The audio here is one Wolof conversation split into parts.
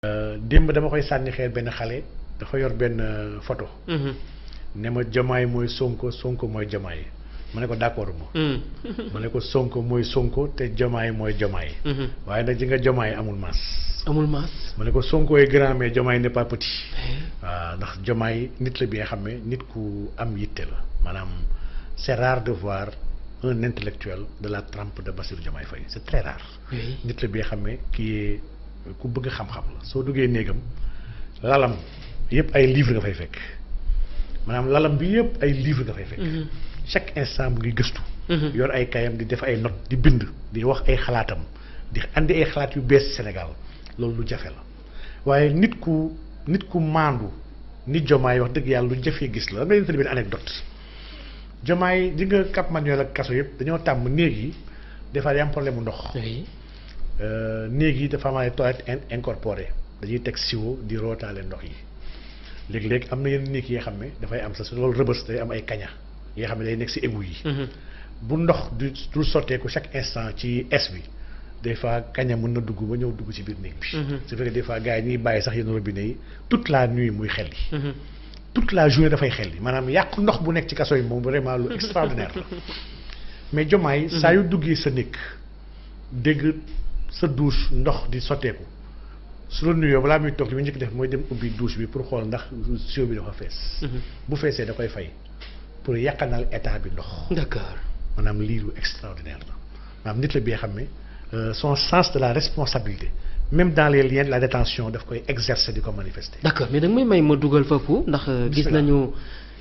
démb dama koy sànni xeer benn xale dafa yor benn photo. ne ma Diomaye mooy Sonko Sonko mooy Diomaye ma ne ko d'accord ma ne ko Sonko mooy Sonko te Diomaye mooy Diomaye. waaye nag ji nga Diomaye amul maas. amul maas. ma ne ko Sonko est grand mais Diomaye n'est pas petit. waaw ndax Diomaye nit la bi nga xam ne nit ku am yitte la maanaam c'est rare de voir un intellectuel de la trempe de Bassirou Diomaye Faye c'est très rare. nit la bi nga xam ne kii ku bëgg xam-xam la soo duggee néegam lalam yëpp ay livre nga fay fekk maanaam lalam bi yëpp ay livre nga fay fekk. chaque instant mu ngi gëstu. yor ay kayam di def ay notes di bind di wax ay xalaatam di andi ay xalaat yu bees Sénégal loolu lu jafe la waaye nit ku maandu nit Diomaye wax dëgg yàlla lu jafee gis la damay leen benn anecdote Diomaye di nga Cap Manuel ak kaso yëpp dañoo tàmm néeg yi des fois day am problème mu ndox. néeg yi dafa am ay toilettes incorporées dañuy teg siwo di rootaale ndox yi léeg-léeg am na yenn néeg yi nga xam ne dafay am sa loolu rëbës day am ay kaña yi nga xam ne day nekk si égout yi. bu ndox du sotteeku chaque instant ci es bi des fois kaña mën na dugg ba ñëw dugg ci biir néeg bi. c'est vrai que des fois gars yi ñuy bàyyi sax yenn robinet yi toute la nuit muy xel yi. toute la journée dafay xel yi maanaam yàq ndox bu nekk ci kaso yi moom vraiment lu extraordinaire la mais Diomaye saa yu duggee sa néeg dégg sa douche ndox di sotteeku su la nuyoo balaa muy toog li muy njëkk def mooy dem ubbi douche bi pour xool ndax siwo bi dafa fees. bu feesee da koy fay pour yàqanal état bi ndox. d'accord maanaam lii lu extraordinaire la maanaam nit la bi nga xam ne son sens de la responsabilité même dans les liens de la détention daf koy exercer di ko manifester. d'accord mais da nga may ma dugal foofu ndax gis nañu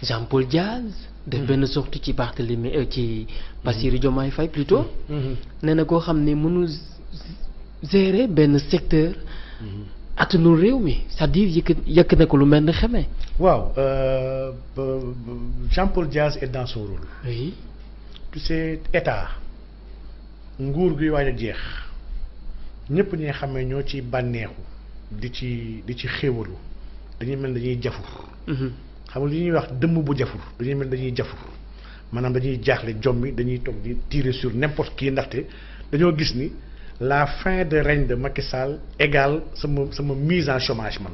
Jean-Paul Diaz. def benn sortie ci Barthélémy ci Bassirou Diomaye Faye plutôt. nee na koo xam ne mënul gérer benn secteur. attanul réew mi c'est-à-dire yëkk na ko lu mel ni xamee. waaw Jean-Paul Diaz est dans son rôle. oui. tu sais état nguur guy waaj a jeex ñëpp ñi nga xam ne ñoo ci bànneexu di ci xéwalu dañuy mel dañuy jafur. xam nga li ñuy wax dëmm bu jafur dañuy mel dañuy jafur maanaam dañuy jaaxle jommi dañuy toog di tirer sur n'importe qui ndaxte dañoo gis ni la fin de règne de Macky Sall égale sama mise en chômage man.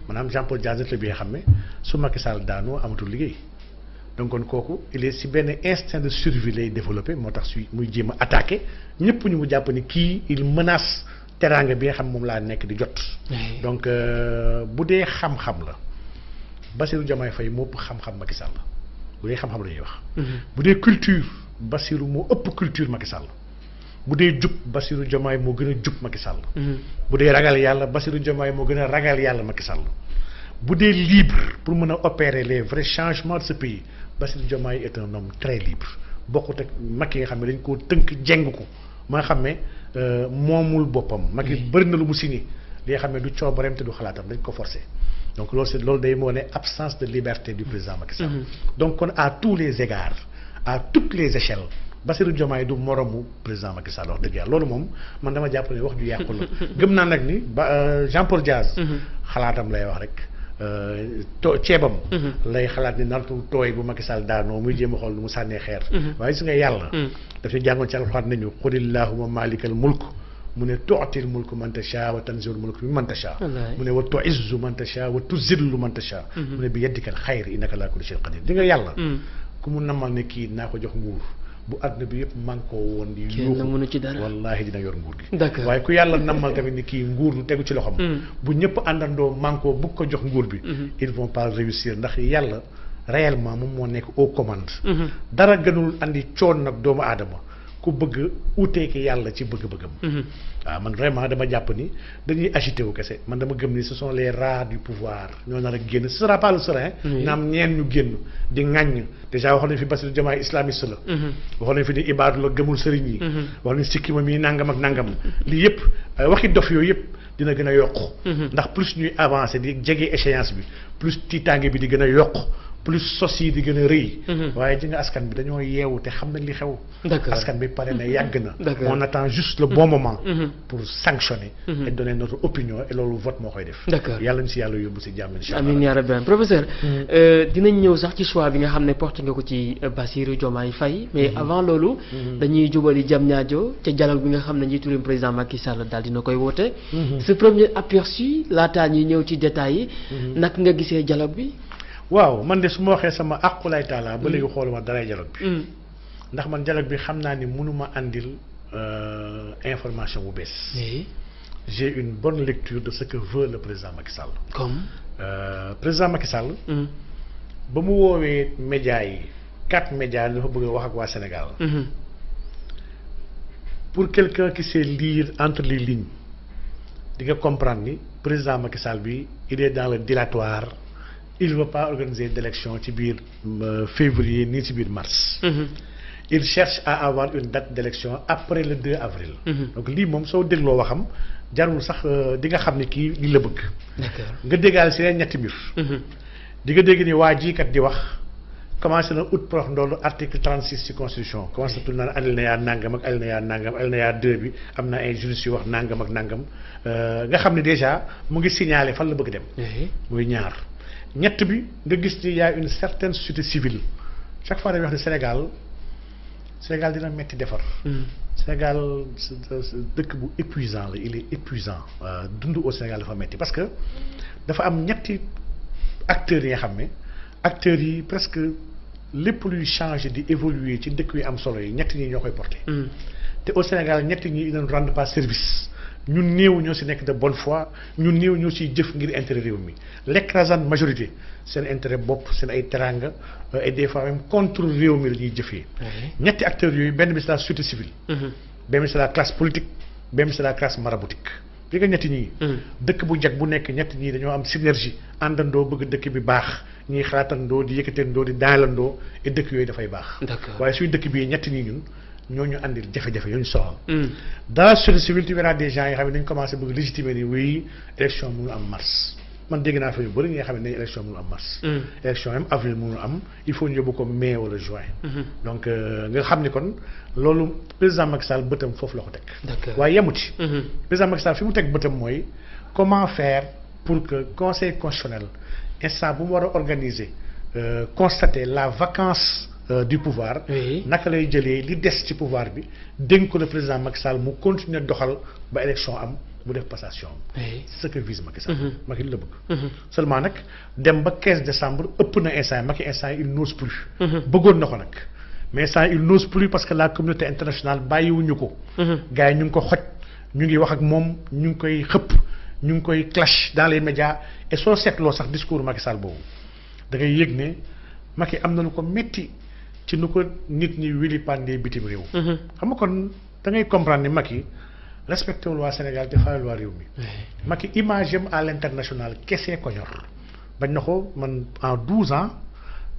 maanaam Jean-Paul Diaz la bi nga xam ne su Macky Sall daanoo amatul liggéey donc kon kooku il est si benn instinct de survie lay développé moo tax su muy jéem a attaqué ñëpp ñu mu jàpp ni kii il menace teraanga bi nga xam moom laa nekk di jot. donc bu dee xam-xam la. Bassirou Diomaye Faye moo ëpp xam-xam Macky Sall bu dee xam-xam la ñuy wax. bu dee culture Bassirou moo ëpp culture Macky Sall bu dee jub Bassirou Diomaye moo gën a jub Macky Sall. bu dee ragal yàlla Bassirou Diomaye moo gën a ragal yàlla Macky Sall bu dee libre pour mën a opérer les vrais changements de ce pays Bassirou Diomaye est un homme très libre bokkut ak Macky nga xam ne dañ koo tënk jeng ko ma nga xam ne moomul boppam. Macky bëri na lu mu signé li nga xam ne du coobareem te du xalaatam dañ ko forcer. donc loolu day moo ne absence de liberté du président Macky Sall. donc kon à tous les égards à toutes les échelles Bassirou Diomaye du moromu président Macky Sall wax dëgg yàlla loolu moom man dama jàpp ne wax ju yàqu la gëm naa nag ni Jean-Paul Diaz. xalaatam lay wax rek ceebam. lay xalaat ni nartu tooy bu Macky Sall daanoo muy jéem a xool nu mu sànnee xeer. waaye gis nga yàlla. daf ñu jàngoon ci alxuraan nañu qulillahumma maalikal mulk mu ne tuutil mulk man tashaa wa tanziul mulk man tashaa mu ne wa tuizzu man tashaa wa tuzillu man tashaa mu ne bi yaddikal xayr innaka laa kulli shay'in qadir di nga yàlla ku mu namal ne kii naa ko jox nguur bu àdduna bi yëpp man koo woon di yuuxu wallaahi dina yor nguur gi waaye ku yàlla namal tamit ni kii nguur du tegu ci loxam bu ñëpp àndandoo man koo bugg ko jox nguur bi ils vont pas réussir ndax yàlla réellement moom moo nekk aux commandes dara gënul andi coon nag doomu aadama ku bëgg uteeki yàlla ci bëgg-bëggam. waaw man vraiment dama jàpp ni dañuy agité wu kese man dama gëm ni ce sont les rats du pouvoir ñoo nar a génn ce sera pas le serein. naam ñeen ñu génn di ŋàññ déjà waxoon nañu fi Bassirou Diomaye islamiste la. waxoon nañu fi ni ibaadu la gëmul sëriñ yi. wax nañu sikkima mi nangam ak nangam. lii yëpp waxi dof yooyu yëpp dina gën a yokk. ndax plus ñuy avancer di jege échéance bi plus tiitaange bi di gën a yokk plus sos yi di gën a rëy. waaye ji nga askan bi dañoo yeewu te xam nañ li xew. D'accord. askan bi pare na yàgg na. D'accord. on attend juste le bon moment. pour sanctionner. et donner notre opinion et loolu vote moo koy def. D'accord. yàlla ñu si yàlla yóbbu si jàmm incha allah. amiin yaa rabbi professeur. dinañ ñëw sax ci choix bi nga xam ne porté nga ko ci Bassirou Diomaye Faye mais avant loolu. dañuy jubali Diamniadio ca dialogue bi nga xam ne njiitu réew président Macky Sall daal dina koy woote. ce premier aperçu laataa ñuy ñëw ci détails yi. naka nga gisee dialogue bi. waaw man de su ma waxee sama aqulay taala ba léegi xooluma daray dialogue bi. ndax man dialogue bi xam naa ni mënuma andil information bu bees. j'ai une bonne lecture de ce que veut le président Macky Sall. comme. président Macky Sall. ba mu woowee médias yi 4 médias dafa bëgg a wax ak waa Sénégal. pour quelqu'un qui sait lire entre les lignes di nga comprendre ni président Macky Sall bi il est dans le dilatoire il veut pas organiser d'élection ci biir février ni ci biir mars. il cherche à avoir une date d'élection après le 2 avril. donc lii moom soo dégloo waxam jarul sax di nga xam ne kii li la bëgg. d'accord nga déggaale si leen ñetti mbir. di nga dégg ni waa jii kat di wax commencé na ut prox ndoolu article 36 ci constitution commencé tul naan alinéa nangam ak alinéa nangam alinéa 2 bi am na ay juristes yu wax nangam ak nangam nga xam ne déjà mu ngi signalé fan la bëgg dem. muy ñaar ñett bi nga gis ni y a une certaine société civile chaque fois dañuy wax ne Sénégal dina metti defar. Sénégal dëkk bu épuisant la il est épuisant dund au Sénégal dafa metti parce que dafa am ñetti acteurs yi nga xam ne acteurs yi presque lépp luy changer di évoluer ci dëkk yu am solo yi ñetti ñi ñoo koy porté. te au Sénégal ñetti ñi ils ne rendent pas service ñun néew ñoo si nekk de bonne foi ñun néew ñoo siy jëf ngir intérêt réew mi l'écrasante majorité seen intérêt bopp seen ay teranga et des fois même contre réew mi la ñuy jëfee. ñetti acteurs yooyu benn bi c'est la société civile. benn bi c'est la classe politique benn bi c'est la classe maraboutique. li nga ñetti ñii. dëkk bu jag bu nekk ñetti ñii dañoo am synergie àndandoo bëgg dëkk bi baax ñuy xalaatandoo di yëkkatandoo di daalandoo et dëkk yooyu dafay baax. d'accord waaye suy dëkk bii ñetti ñii ñun ñoo ñu andil jafe-jafe yoo ñu soxal. dans la société civile tu verras des gens yi xam ne dañu commencé bëgg légitimer ni oui élection mënul am mars. man dégg naa fa yu bëri ñi nga xam ne élection mënul am mars. élection même avril mënul am il faut ñu yóbbu ko mai wala juin. donc nga xam ni kon loolu président Macky Sall bëtam foofu la ko teg. d'accord waaye yemu ci. président Macky Sall fi mu teg bëtam mooy comment faire pour que conseil constitutionnel instant bu mu war a organiser constater la vacance du pouvoir. naka lay jëlee li des ci pouvoir bi dénk ko le président Macky Sall mu continuer doxal ba élection am. mu def passation c'est ce que vise Macky Sall. Macky li la bëgg. seulement nag dem ba 15 décembre ëpp na instant Macky instant il n'ose plus. bëggoon na ko nag mais instant il n'ose plus parce que la communauté internationale bàyyiwuñu ko. gars yi ñu ngi ko xoj ñu ngi wax ak moom ñu ngi koy xëpp ñu ngi koy clash dans les médias et soo seetloo sax discours Macky Sall boobu da ngay yëg ne Macky am na lu ko métti ci nu ko nit ñi wili pandee bitim réew. xam nga kon da ngay comprendre ni Macky respecté wul waa Sénégal te fayal waa réew mi. Macky image am à l'international kese ko ñor bañ na ko man en 12 ans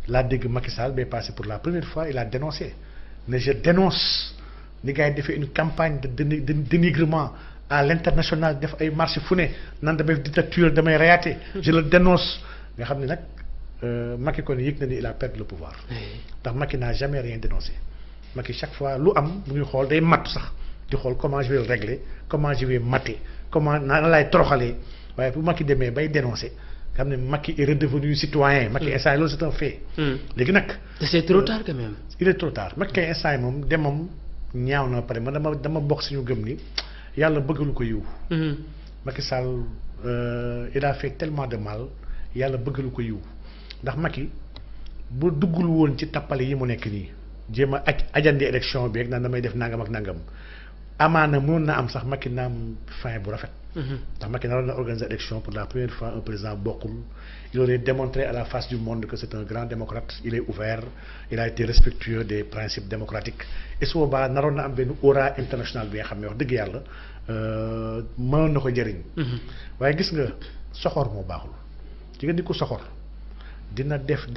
laa dégg Macky Sall bay passé pour la première fois il a dénoncé ne je dénonce ni gars yi defee une campagne de dénigrement à l'international def ay marché fu ne nan damay dictature damay reyaate je le dénonce nga xam ne nag Macky kon yëg na ni il a perdu le pouvoir. ndax Macky n'a jamais rien dénoncé Macky chaque fois lu am mu ngi xool day mattu sax. di xool comment je vais le régler comment je vais mater comment nan laay toroxalee waaye bu Macky demee bay dénoncer nga xam ne Macky est redevenu citoyen. Macky instant loolu c'est un fait. léegi nag. c'est trop tard quand même. il est trop tard Macky instant moom demam ñaaw na pare man dama bokk suñu gëm ni yàlla bëggalu ko yiw. Macky Sall il a fait tellement de mal yàlla bëggalu ko yiw ndax Macky bu duggul woon ci tappale yi mu nekk nii jéem a ajandi élection bi rek naan damay def nangam ak nangam. amaana mënoon na am sax Macky na am fin bu rafet. ndax Macky naroon na organiser élection pour la première fois un président bokkul il aurait démontré à la face du monde que c'est un grand démocrate il est ouvert il a été respectueux des principes démocratiques et su boobaa naroon na am benn aura internationale bi nga xam ne wax dëgg yàlla mënoon na ko jëriñ. waaye gis nga soxor moo baaxul ci nga di ko soxor dina def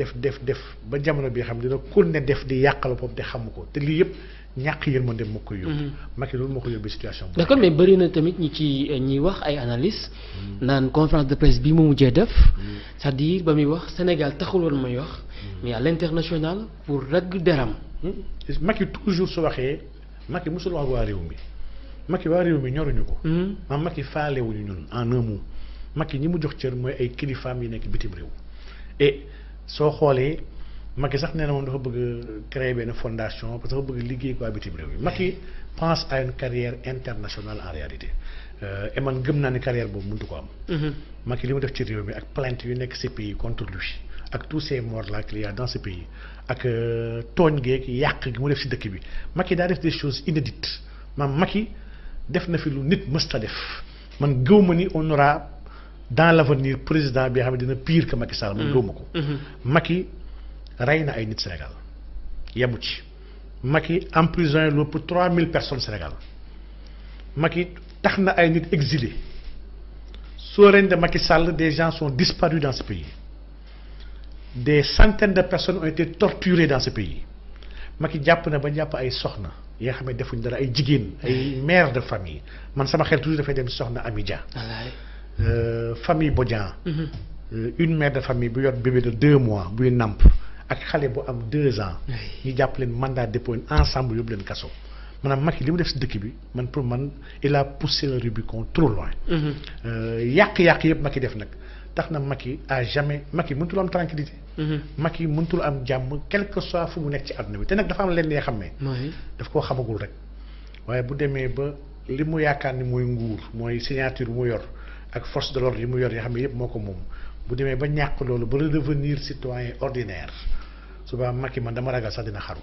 ba jamono bi nga xam dina kon ne def di yàqal boppam te xamu ko te lii yëpp. ñàkk yërmande moo koy yóbbu. Macky loolu moo ko yóbbu situation bi. d'accord mais bëri na tamit ñi wax ay analystes. naan conférence de presse bi mu mujjee def. c'est-à-dire ba muy wax Sénégal taxul woon may wax mais à l'international pour ragg deram. Macky toujours su waxee Macky mosul wax waa réew mi Macky waa réew mi ñoruñu ko. maam Macky faalewuñu ñun en un mot Macky ñi mu jox cër mooy ay kilifaam yi nekk bitim réew. et soo xoolee Macky sax nee na moom dafa bëgg créer benn fondation parce que dafa bëgg liggéey ko waa bitim réew yi Macky pense à une carrière internationale en réalité et man gëm naa ni carrière boobu mënut ko am. Macky li mu def ci réew mi ak plainte yu nekk ces pays contre lui ak tous ces morts là qu'il y a dans ce pays ak tooñ geeg yàq gi mu def si dëkk bi Macky daa def des choses inédites maam Macky def na fi lu nit mësta def man gëw ma ni on aura dans l'avenir président bi nga xam ne dina pire que Macky Sall. man gëw ma ko. Macky rey na ay nit Sénégal yemu ci Macky emprisonné lu pour 3000 personnes Sénégal Macky tax na ay nit exilés soo règne de Macky Sall des gens sont disparus dans ce pays des centaines de personnes ont été torturées dans ce pays Macky jàpp na ba jàpp ay soxna yi nga xam ne defuñ dara ay jigéen ay mères de famille man sama xel toujours dafay dem soxna Ami Dia. famille Bodian. Une mère de famille bu yor bébé de 2 mois buy namp ak xale bu am 2 ans. ñu jàpp leen mandat dépôt ensemble yóbbu leen kaso. maanaam Macky li mu def si dëkk bi man pour man il a poussé le Rubicon trop loin. yàq-yàq yëpp Macky def nag tax na Macky à jamais Macky mënutul am tranquillité. Macky mënutul am jàmm quel que soit fu mu nekk ci àdduna bi te nag dafa am leen yoo xam ne. daf koo xamagul rek waaye bu demee ba li mu yaakaar ni mooy nguur mooy signature mu yor ak force de l'ordre yi mu yor yoo xam ne yëpp moo ko moom bu demee ba ñàkk loolu ba redevenir citoyen ordinaire suba Macky man dama ragal sax dina xaru.